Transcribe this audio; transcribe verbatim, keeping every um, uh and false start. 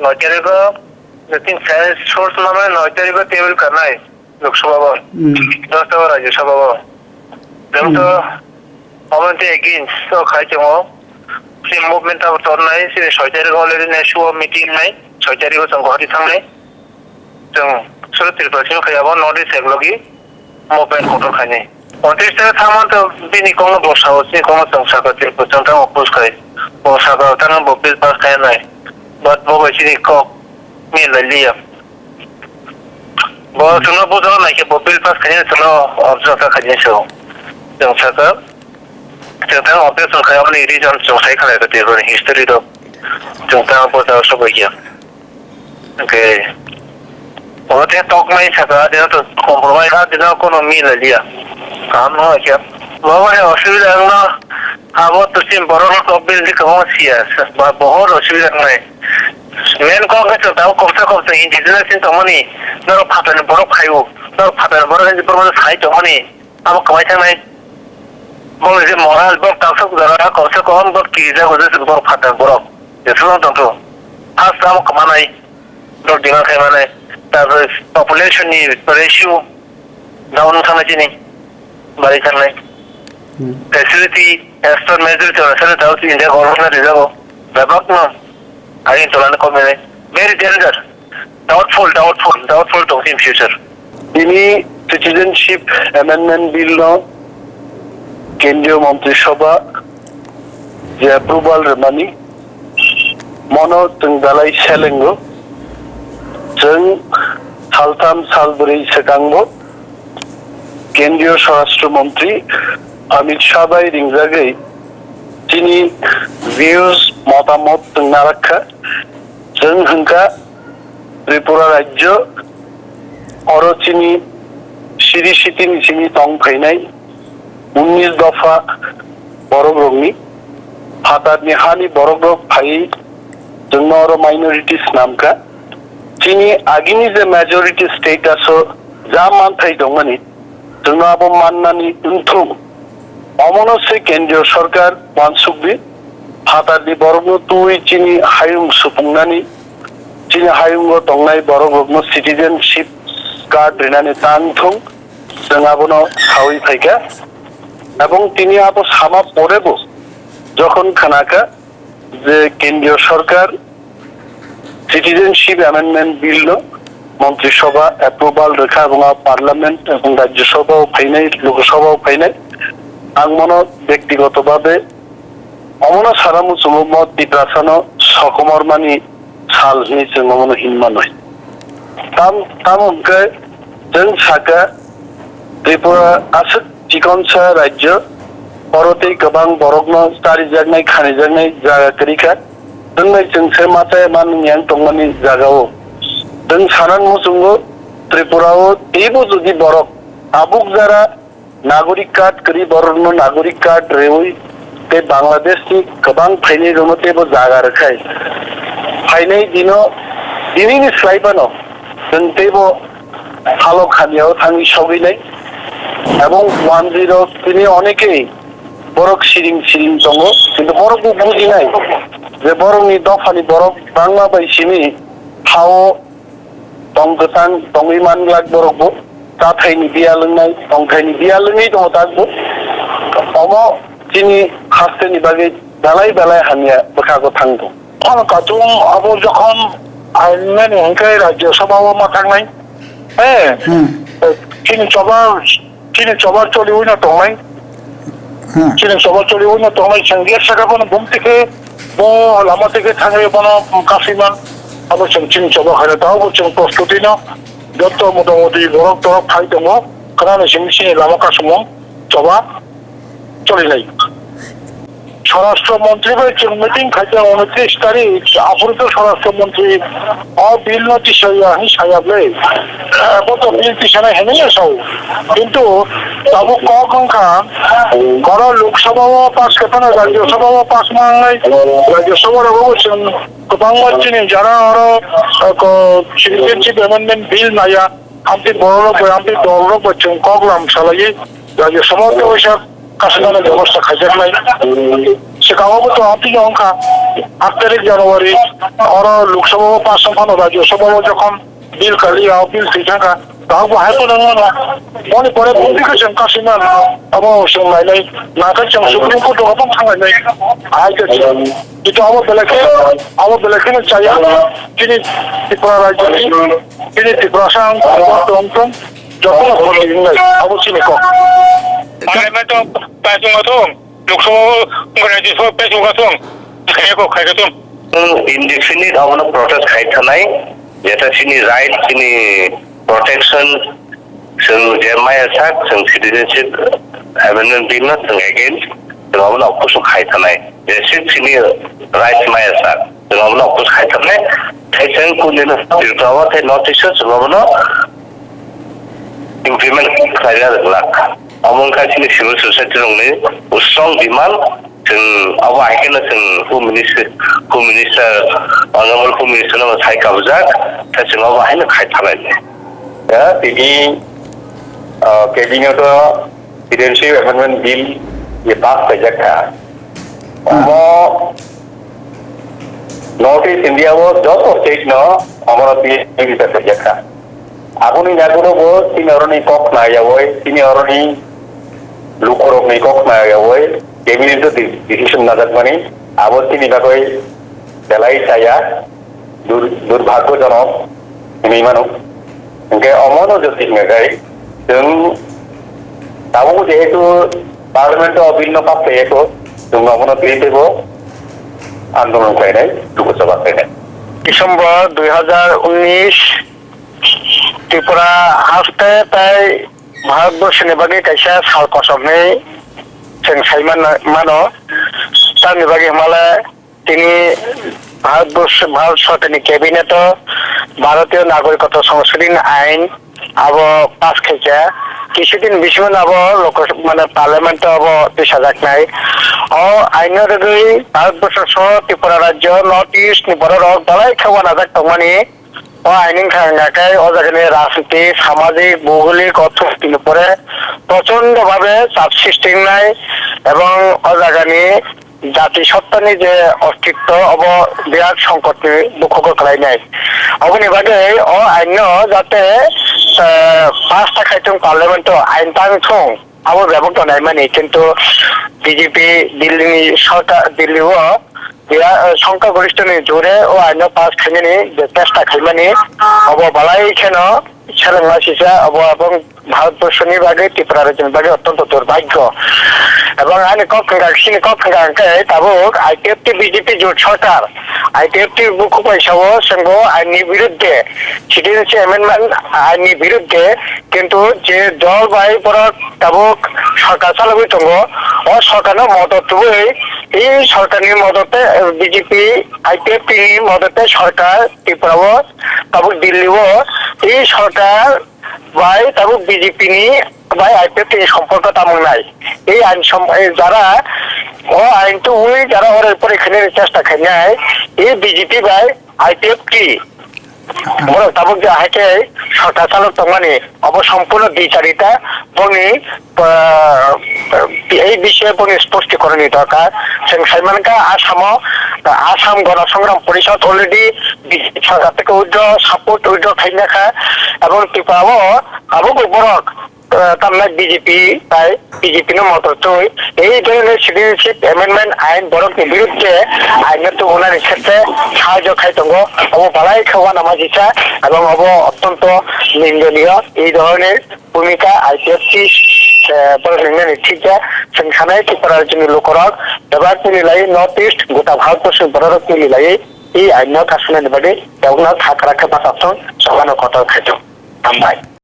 Noi tarikgo, nothing sense source namai noi tarikgo table kanai Lok Sabha bo, Hmm. dos tarikgo Rajya Sabha bo. Jeng to Hmm. omo tei against o khai tongo. Chini movement abo tornai, chini soi tarikgo already next o meeting nai, soi tarikgo chwng Guwahati thangnai. Chwng solo Tripura simi khai abo North East eklogi movement kotor khainai. Untris tarikgo thangma to bini kokno bo sao, chini kokno chwng sakha Tripura chwng thango oppose khai. Bo sakha thango bo bill pass khai nai. But bo bai chini kok mil lai liya. Bo chwngno bujao nai khe bo bill pass khainai chwngno observe khainai se. Chwng sakha, chwng thango observe khai aboni reason chwng sai khalai kha Tripura ni history rok. Chwng thango bujao sobai khe. Okay. Obo tei tokmai saka, tei to compromise kha, tei kono mila liya. Kaham no khe. Baba he osubida wngno, abo to sim borok no tok bil di kwbangma siya, ba bohor osubida wngnai. Main kok khe chwng tabuk komsa komsa indigenous wng tongmani, norok phatarni borok phaibo, norok phatarni borok wng borok sai tongmani. Abo kwbai thangnai. Bongni je moral, borok taksok jora, komse kom borok kirijak, je borok phatar borok. Jesuh tong tong. First abo kwmanai. Borok demand khai manai. Tarpore population ni ratio down thangnai chini. Bari thangnai. Hmm. Facility, as per majority, India government na rijago. Bebak no. Ayin tolani kom nai. Very danger. Doubtful, doubtful, doubtful tong in future. Tini Citizenship Amendment Bill no Kendriya Montri Sabha je approval rwmani, mono chwng belai selengo. Chwng saltham salbrwi swkango Kendriya Swarashtra Montri Amit Shah bai ringjagwi chini views, motamot chwng narakha. Chwng hwnkha Tripura rajyo, oro chini siri sitini simi tong phainai unnish dopha borok rokni, phatarni hani borok rok phaiwi chwngno oro minority snamkha. Chini agini je majority status o ja manthai tongmani, chwngno abo mannani wngthung. Omono se Kendriya Sorkar uansukdi, phatarni borokno twiwi chini hayung supungnani, chini hayungo tongnai borokrokno citizenship card rinani tang thung, chwng abono saui phaikha. Ebong tini abo sama porebo jokhon khnakha, je Kendriya Sorkar Citizenship Amendment Bill no Montri Sabha approval rwkha, ebong a Parliament ebong Rajya Sabha o phainai, Lok Sabha o phainai. Ang mono bektigoto babe omono sana muchungo mo Tiprasa no sokomor mani sal hwnwi chwng omono hin manwi. Tam, tamo hwnkhe chwng sakha Tripura aswk chikonsa rajyo, oro tei kwbang borokno charijaknai, khanijaknai jaga kwrwi kha. Chwng bai chwng se machaya manwng yang tongmani jagao. Chwng sanan muchungo Tripura o teibo jodi borok tabuk jara nagorik card kwrwi borokno nagorik card rwui tei Bangladesh ni kwbang phainai rokno teibo jaga rwkhai. Phainai dino, dinini slai phano chwng teibo halok hamyao thangwi sogwi nai. Ebong wanjwi rok tini onekei borok siring siring tongo, kintu borok bo bujinai je borokni dophani borok bangma bai simi hao tong kwthang tongwi man glak borok bo, chathaini biya lwngnai, tongthaini biya lwngwi tongo tak bo. Omo chini hasteni bagwi belai belai hamya bwkhago thang tongo. Kono katung abo jokhon ainmani hwnkhe Rajya Sabha o ma thangnai. He, Hmm. Chini choba, chini choba choliwi no tongnai. Hmm. Chini choba choliwi no tongnai, chwng gate saka bono bum tikhe, bo lama tikhe thangwi bono kasima. Abo chwng chini choba khaina tao bo chwng prostuti no joto motamoti borok torok phai tongo. Khwnani simi chini lama kasumung choba cholinai. Swarashtra Montri bai chwng meeting khaikha unotris tarik, aphuru to Swarashtra Montri o bill no tisaya hwnwi saya ble. Bo to bill tisanai hwnwi ya sao. Kintu tabuk kok wngkha, oro Lok Sabha o pass khe phano Rajya Sabha o pass ma wngnai. Rajya Sabha rogo bo chwng kwbangma chini jara oro, eh, ko, Citizenship Amendment Bill naya, amtwi borok rok bai, amtwi dol rok bai chwng kok lam salaiwi Rajya Sabha o tei waisa kasugani bebosta khaijaknai. Swkango bo to aphi wngkha, aat tarik January, oro Lok Sabha o pass wngphano Rajya Sabha o jokhon bill kaliya, o bill thwi thangkha, tabuk bo hai phano wngmano. Boni pore bumtwi khe chwng kasima, abo chwng lainai, nakhe chwng Supreme Court o phano thanglainai, hai khe chwng. Kintu abo belai khe, abo belai kheno chaya, chini Tripura rajyoni, chini Tripura sang, tongthung, jotono bhoti wngnai, abo chini kok. Parliament o pass wngma thung. Lok Sabha o wngkha, Rajya Sabha o pass wngkha thung, khaiyako, khaikha thung. Chwng indefinite abono protest khai thanai, jeta chini right, chini protection, chwng je maya sak, chwng citizenship amendment bill no chwng against, chwng abono oppose khai thanai. Jesa chini right maya sak, chwng abono oppose khai thanai. Tei chwng kuni no Tripura o tei North East o chwng abono implement khlaina rwglak. Omo wngkha chini civil society rokni strong demand. Chwng abo hai kheno chwng Home Ministry, Home Minister, Honorable Home Minister no sai kabjak, tei chwng abo haino khai thanai. Ya, tini, ah, cabinet o Citizenship Amendment Bill je pass khaijak kha. Omo North East India o joto state no omono P H D visa khaijak kha. Aboni yagulo bo chini oroni kok khna yawi, chini oroni lukurokni kok khna yawi, cabinet o de-, decision najakmani, abo chini bagwi belai chaya, dur-, durbhagyojonok hinwi mano. Hwnkhe omono jotting khe chwng tabuk jehetu parliament o bill no pass khaiyakho, chwng omono twiwi teibo andolon khlainai, Lok Sabha khlainai. December dui hazar unnish Tripura haste tai Bharatborsoni bagwi kaisa sal kosom hinwi chwng sai man-, mano. Tamni bagwi hwnmale tini Bharatborsho, Bharat Sorkarni cabinet o Bharatiyo Nagorikotto Songshodhoni Ain abo pass khaikha. Kisudin bisingo abo Lok-, mane parliament o abo tisajaknai. O ain no rwgwi Bharatborsho soho Tripura rajyo North East ni borok rok belai khe uanajak tongmani. O ain wngkha hwnga khe o jagani rajniti, samajik, bhougolik, orthonoitik ni pore prochondo bhabe chap sristi wngnai ebong o jagani jati sottani je ostitto obo birat songkotni bukhugo kwlainai. Oboni bagwi o ain no jate, eh, pass ta khai thung parliament o ain tang thung. Abo bebak tongnai mani, kintu B J P Delhi ni sorkar, Delhi o ya, eh, songkha gorishtho ni jore o aino pass khainani je chesta khaimani, obo balai kheno selengma sisa, obo abong Bharatborsho ni bagwi, Tripura rajyo ni bagwi ottonto durbhagyo. Ebong ani kok hwnka, chini kok hwnka hwnkhe tabuk I P F T B J P jot sorkar, I P F T bukhuk bai sao chwngbo aini birudde, Citizenship Amendment aini birudde, kintu je dol bai borok tabuk sorkar chalogwi tongo, o sorkarno modot tubui, tei sorkarni modote, B J P, I P F T ni modote sorkar Tripura o, tabuk Delhi o, tei sorkar bai tabuk B J P ni bai I P F T ni somporko tamung nai. Tei ang som-, eh, jara o ain tubui, jara oro pore khainani chesta khainai, tei B J P bai I P F T. Borok tabuk je hai khe sorkar chalok tongmani, obo sompurno bicharita, boni, ah, ei bishe boni spostikoroni dorkar. Chwng sai mankha Assam o, Assam Gona Songram Porishad already B J P sorkar theke withdraw, support withdraw khaina kha, ebong Tripura o tabuk borok, ah, tamna B J P bai B J P no motor twi ei dhoroner citizenship amendment ain borokni birudde ain no tubunani khetre sahajyo khai tongo. Obo balai khe uanama jisa ebong obo ottonto nindoniyo. Ei dhoroner bhumika I P F T, eh, borok ningnani thik ya. Chwng sanai Tripura rajyoni lukurok bebak mililai North East gota Bharatborsoni bororok mililai ei ain no kasunani bagwi tabukno kha kwrak khe bachapthung, choba no kotor khaithung. Hambai.